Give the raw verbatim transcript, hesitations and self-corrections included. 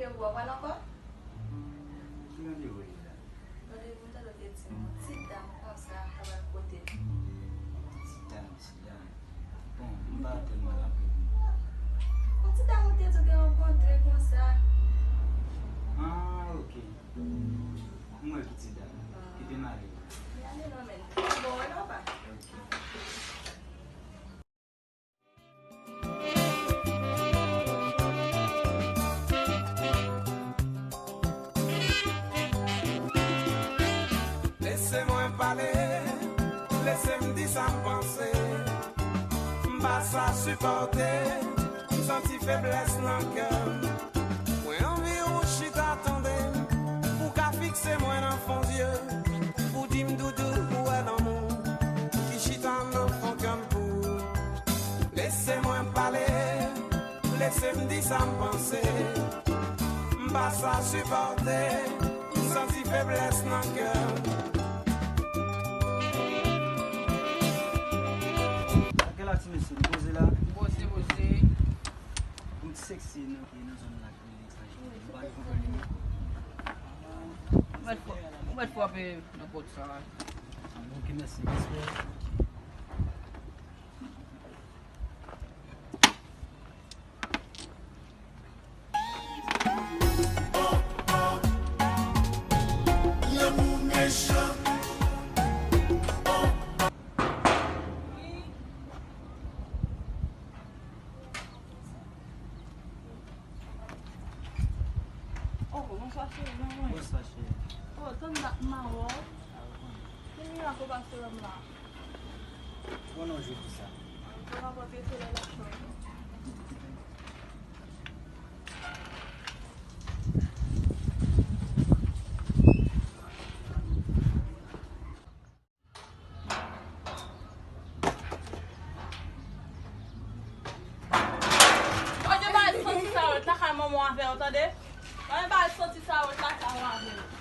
Randevou a pral ankò? Hmm, ki randevou li la? Randevou m tande w te di m, yon ti dam konsa, k ap al kote m. Ti dam, ti dam. Bon, m pa tèlman raple m. Yon ti dam ou te di w te rankontre konsa. Ah, ok. M wè ki ti dam. Kite m ale. Li ale non, men. Bon, wè non pa. Ok. Lese mwen pale, lese m di sa m panse. M pa sa sipòte, m santi feblès nan kè m. Mwen anvi ou chita tande m, pou ka fikse mwen nan fon zye, pou di m doudou ou wè lanmou ki chita nan fon kè m pou ou. Lese mwen pale, lese m di sa m panse. M pa sa sipòte, m santi feblès nan kè m. Sa gen la ti mesye, nou poze la. Poze, poze. Yon ti seksi nan, nan zòn la ki rele Anjeli. Nou pa konprann li. Ou mèt fwa-, ou mèt frape nan pòt sa. Ok, mèsi. Respè. Lanmou mechan. Oh, bonswa, cheri, kòman w ye? Bonswa, cheri. Oh, tann dat m pa wè w. Ki mirak ou pase wè m la? Bon, non, jodi sa. Bon, n ap rete sou lè la chanm. Oje, ba l santi sa yo, t lakay manman w avè yo, tande? Oje, ba l santi sa yo, t lakay manman w avè yo.